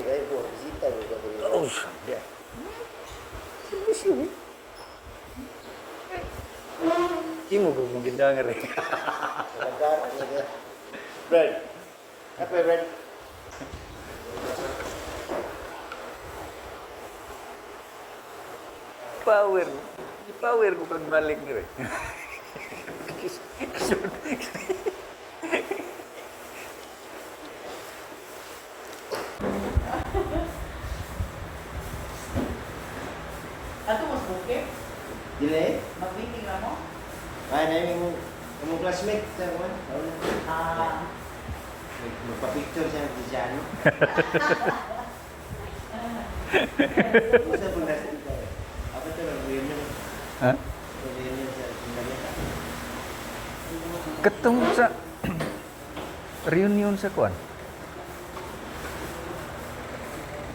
Kayo po, bisita ko ka diri. Oh, yeah. Servisyo eh. Imo ko kung gindangar eh. Nagdara niya. Brad. Apa, Brad? Power. Power ko kag balik ni eh. Ato mas buke? Dili? Mag-meeting na mo? Ay, na yung imong classmate sa kuan. Ah, Magpa-picture siya ng Tiziano. Usa po na siya. Apa to lang reunion? Ha? Reunion sa Sindalia. Katong sa reunion sa kuan.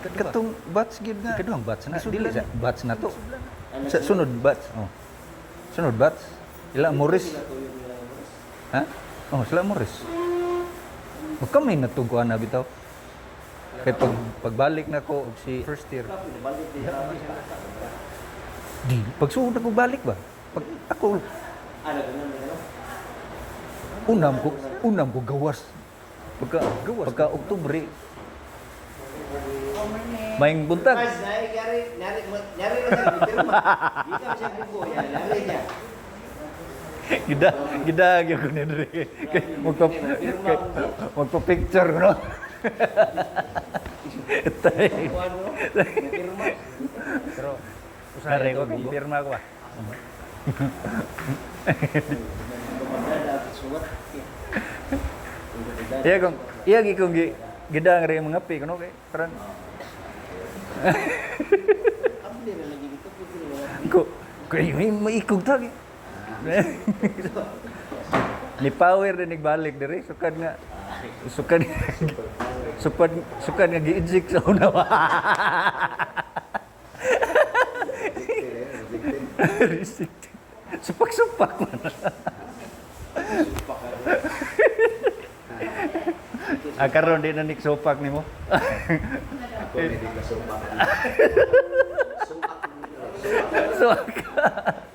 Katong batch gid na. Ikaduhang batch na. Dili sa batch na to. Sa sunod batch. Oh. Sunod batch. Ila Morris. Sila tuyong nila Morris. Ha? Oh, sila Morris. Huwag kami natugkuan na bitaw. Kay pag pagbalik na ko og si first year. Kapo, nabalik din sa Di pagsuod ako balik ba? Pag ako Ano, ganun ano? unam ko gawas. Pagka gawas pagka Oktubre maing buntag. Mas, nari, nari, nari, nari na siya, pirma. Dito siya bubo, yan, nari niya. Gida gida gyud ko ni diri. Kay magpa kay, magpa-picture ko no. Tay. Kuan mo, pirma. Pero usahay ko pirma ko ba. Gumagada, suwat. Iya kung iya gi kung gi gida nga rin mga pi kuno kay parang Abdi na lagi dito, pwede na. ko kay may maikog ta gi. Ni power din nagbalik diri sukad nga sukad sukad sukad nga gi-eject sa una. Restricted. Supak-supak man. Ah, karon di na niksupak nimo. Ako, hindi ka supak. Supak. Supak.